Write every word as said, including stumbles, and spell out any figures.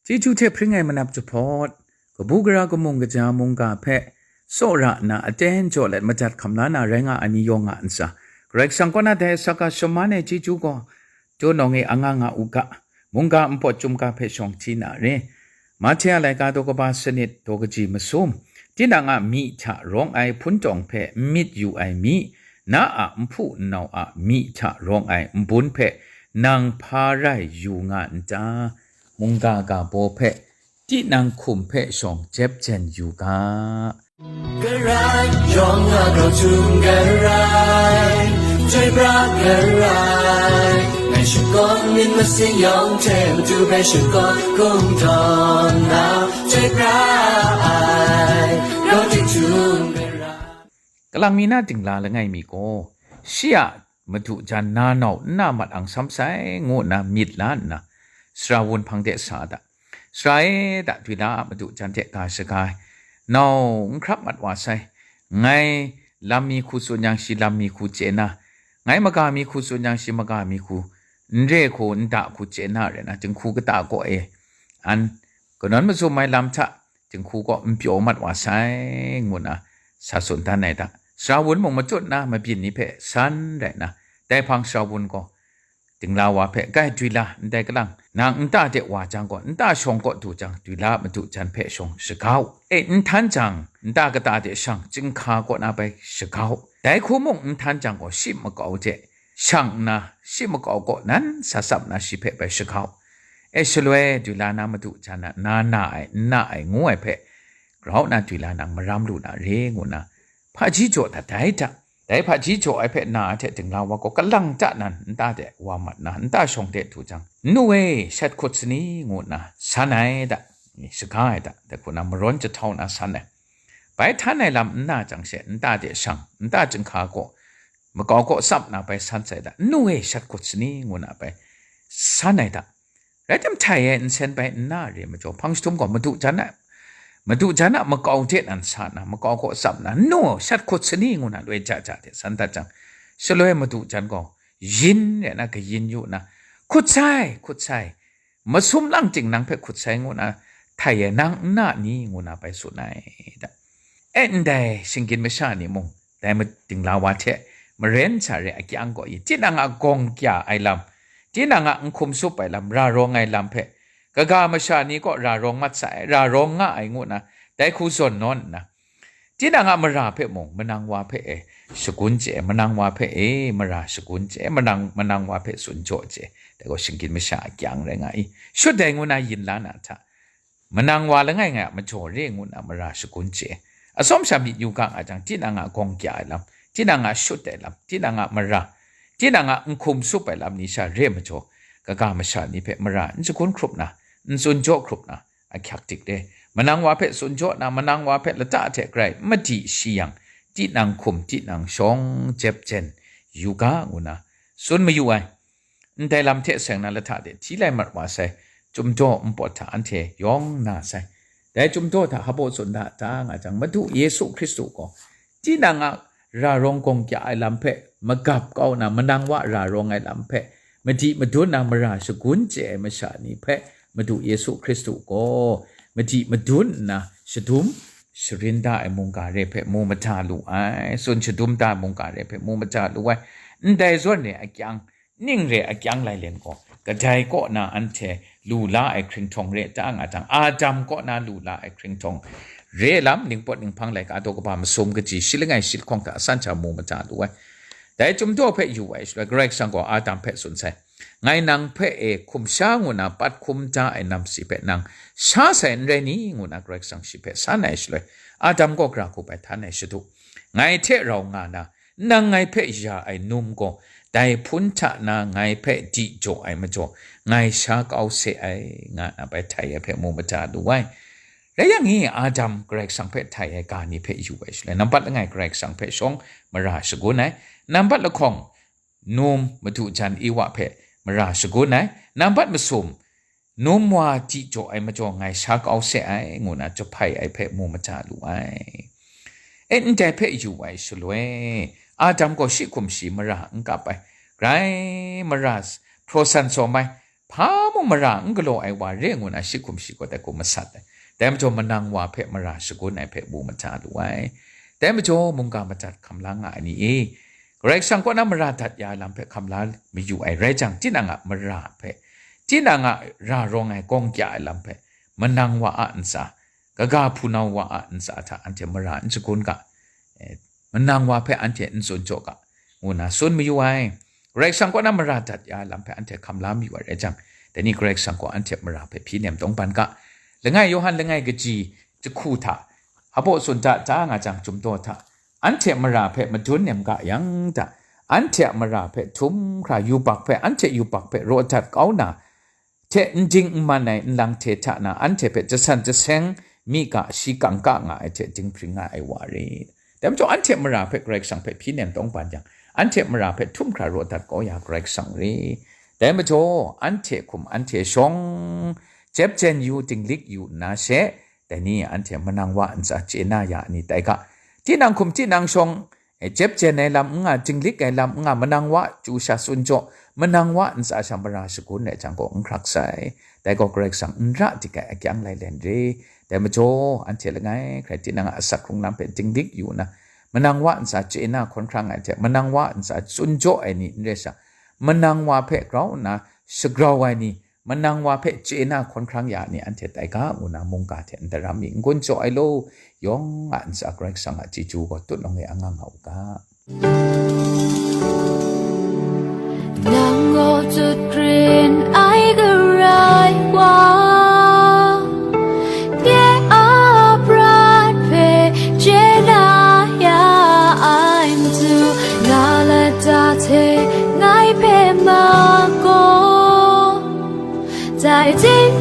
Chyeju hte hpring ai manap jahpawt, kabu gara kamung kaja mungga hpe tsawra nna aten jaw let majat hkam la na rai nga ai ni yawng nga ntsa, Karai Kasang kaw na dai saka shaman ai chyeju gaw, Daw nawng e anga nga u ga, mungga npawt chyum ga hpe shawng hti na re. Mahte a laika daw kaba sanit daw kaji masum, tinang a myi hta rawng ai hpun tawng hpe n myit yu ai mi, na a nhpu nnau a myi hta rawng ai nbun hpe nang hpa rai yu nga n ta? Mungga ga baw hpe tinang hkum hpe shawng jep jen yu ga. Karai, yawng a grau htum karai, chyoi pra karai, ngai shakawn myit masin yawng hte matu hpe shakawn kungdawn na, chyoi pra ai, grau htum karai. Kalang mi na dingla langai mi gaw, shi a madu jan na nau n na mat ang sam sai, ngu nna myit la nna, sara wun hpang de sa da. Sara e da, dwi la a madu jan hte ga shaga ai, nau n hkrap mat wa sai. Ngai lam mi hku tsun yang, shi lam mi hku chye na, ngai maga mi hku tsun yang, shi maga mi hku, n re hku, n da hku chye na rai na, jinghku kata kaw e an kanawn mazum ai lam hta jinghku kaw n pyaw mat wa sai, ngu nna sa tsun dan ai da. Sara wun mung matut na mabyin ni hpe san rai nna, dai hpang sara wun gaw dingla wa hpe, "Gai, dwi la, ndai kalang, nang nta de wa jang gaw, nta shawng kaw du jang, dwi la madu jan hpe shawng shaga u. E, n htan jang, nta kata de shang, chyinghka kaw na bai shaga u. Dai hku mung n htan jang gaw, shi makau hte shang nna, shi makau kaw nan sa tsap nna, shi hpe bai shaga u. E, shaloi dwi la na madu jan a, na na ai, n na ai, ngu ai hpe grau nna dwi la nang maram lu na re," ngu nna hpaji jaw dat dai hta. Dai hpaji jaw ai hpe na ai hte dingla wa gaw, "Kalang ta nan nta de wa mat na, nta shawng de du jang, nu e, shat hkut sani," ngu nna san ai da, shaga ai da, dai hku na marawn jahtau na san ai. Bai htan ai lam n na jang she, nta de shang, nta chyinghka kaw, makau kaw tsap na bai san sai da, "Nu e, shat hkut sani," ngu nna bai san ai da. Rai tim, htai e nsen bai n na re majaw, hpang jahtum gaw madu jan a, madu jan a makau hte nan sa na, makau kaw tsap na, "Nu, shat hkut sani," ngu na loi ja ja hte san dat jang, shaloi madu jan gaw yin rai na kayin yu na, "Hkut sai, hkut sai, masum lang ting nang hpe hkut sai," ngu na, "Htai e nang n na ni?" ngu na bai tsun ai da. E, ndai shinggyim masha ni mung, dai ma-, dingla wa hte maren sha re akyang gaw i, tinang a gawng kya ai lam, tinang a n hkum sup ai lam, ra rawng ai lam hpe, kaga masha ni kaw ra rawng mat sa ai, ra rawng nga ai, ngu nna dai hku zawn nawn nna, tinang a mara hpe mung, manang wa hpe e shagun chye, manang wa hpe e mara shagun chye, manang, manang wa hpe tsun jaw chye, dai gaw shinggyim masha akyang rai nga i, shut dai ngu na yin la na hta, manang wa langai ngai a majaw re ngu nna mara shagun chye. Atsawm sha myit yu ga nga jang, tinang a gawng kya ai lam, tinang a shut ai lam, tinang a mara, tinang a n hkum sup ai lam ni sha re majaw, kaga masha ni hpe mara n shagun hkrup na, n tsun jaw hkrup na, ahkyak dik re. Manang wa hpe tsun jaw na, manang wa hpe lata hte grai n madi shi yang, tinang hkum, tinang shawng jep jen yu ga, ngu nna tsun mayu ai. Ndai lam hte seng na lahta de hti lai mat wa sai, Chyum daw npawt hta anhte yawng na sai. Dai Chyum daw hta hpaw tsun da ta nga jang, Madu Yesu Hkristu gaw tinang a ra rawng gawng kya ai lam hpe magap kau na, manang wa ra rawng ai lam hpe madi madun na, mara shagun chye ai masha ni hpe Madu Yesu Hkristu gaw madi madun nna shadum sharin da ai mungga re hpe mu mada lu ai, tsun shadum da ai mungga re hpe mu mada lu ai. Ndai zawn re akyang, ning re akyang lai len gaw, kadai kaw na anhte lu la ai hkringhtawng re ta nga jang, Adam kaw na lu la ai hkringhtawng re lam, ningpawt ninghpang laika daw kaba masum kaji shi langai shi lahkawng hta asan sha mu mada lu ai. Dai Chyum daw hpe yu ai shaloi, Karai Kasang gaw Adam hpe tsun sai, "Ngai nang hpe e hkum sha ngu na pat hkum da ai namsi hpe nang sha sai n rai ni?" ngu na Karai Kasang shi hpe san ai shaloi, Adam gaw gara hku bai htan ai shadu, "Ngai hte rau nga na, nang ngai hpe ya ai num gaw, dai hpun hta na ngai hpe di jaw ai majaw, ngai sha kau se ai," nga na bai htai ai hpe mu mada lu ai. Rai yang e, Adam Karai Kasang hpe htai ai ga ni hpe yu ai shaloi, nambat langai Karai Kasang hpe shawng mara shagun ai, nambat lahkawng num Madu jan Ewa hpe mara shagun ai, nambat masum num wa di jaw ai majaw ngai sha kau se ai, ngu na jahpai ai hpe mu mada lu ai. E, ndai hpe yu ai shaloi, Adam gaw shi hkum shi mara n kap ai, grai mara hpraw san sawm ai, hpa mung mara n galaw ai wa re ngu na shi hkum shi gaw dai hku masat ai. Dai majaw manang wa hpe mara shagun ai hpe mu mahta lu ai. Dai majaw mungga madat hkam la nga ai ni e, Karai Kasang kaw na mara dat ya ai lam hpe hkam la mayu ai rai jang, tinang a mara hpe, tinang a ra rawng ai gawng kya ai lam hpe, manang wa a ntsa, kaga hpunau wa a ntsa hta anhte mara n shagun ga, eh, manang wa hpe anhte n tsun jaw ga, ngu na tsun mayu ai. Karai Kasang kaw na mara dat ya ai lam hpe anhte hkam la mayu ai rai jang, dai ni Karai Kasang gaw anhte mara hpe hpyi nem tawng ban ga. Langai Yawhan langai kaji jahku hta, hpaw tsun da da nga jang, chyum daw hta, anhte mara hpe madun nem ga yang ta, anhte a mara hpe htum hkra yubak hpe, anhte yubak hpe raw dat kau na, hte n ding n man ai nlang hte hta na, anhte hpe jasan jaseng mi ga, shi kangka nga ai hte dinghpring nga ai wa re. Dai majaw, anhte mara hpe Karai Kasang hpe hpyi nem tawng ban yang, anhte mara hpe htum hkra raw dat kau ya Karai Kasang re. Dai majaw, anhte hkum anhte shawng, jep jen yu, dinglik yu nna she, dai ni anhte manang wa ntsa chye na ya ni tai ga. Tinang hkum tinang shawng, e, jep jen ai lam n nga, dinglik ai lam n nga, manang wa chyu sha tsun jaw, manang wa ntsa sha mara shagun ai jang gaw n hkrak sai. Dai gaw Karai Kasang n ra dik ai akyang lai len re. Dai majaw, anhte langai hkrai tinang a asak hkrung lam hpe dinglik yu nna, manang wa ntsa chye na hkawn hkrang ai hte, manang wa ntsa tsun jaw ai ni n rai sha, manang wa hpe grau nna shagrau ai ni, manang wa hpe chye na hkawn hkrang ya ni anhte tai ga, ngu na mungga hte ndaram mi n gun jaw ai law, yawng a ntsa Karai Kasang a chyeju gaw tut nawng e angang nga u ga. Nang gaw tut krin ai Karai wa, nye a prat hpe chye na ya ai matu, na lata hte ngai hpe ma gaw, dai ting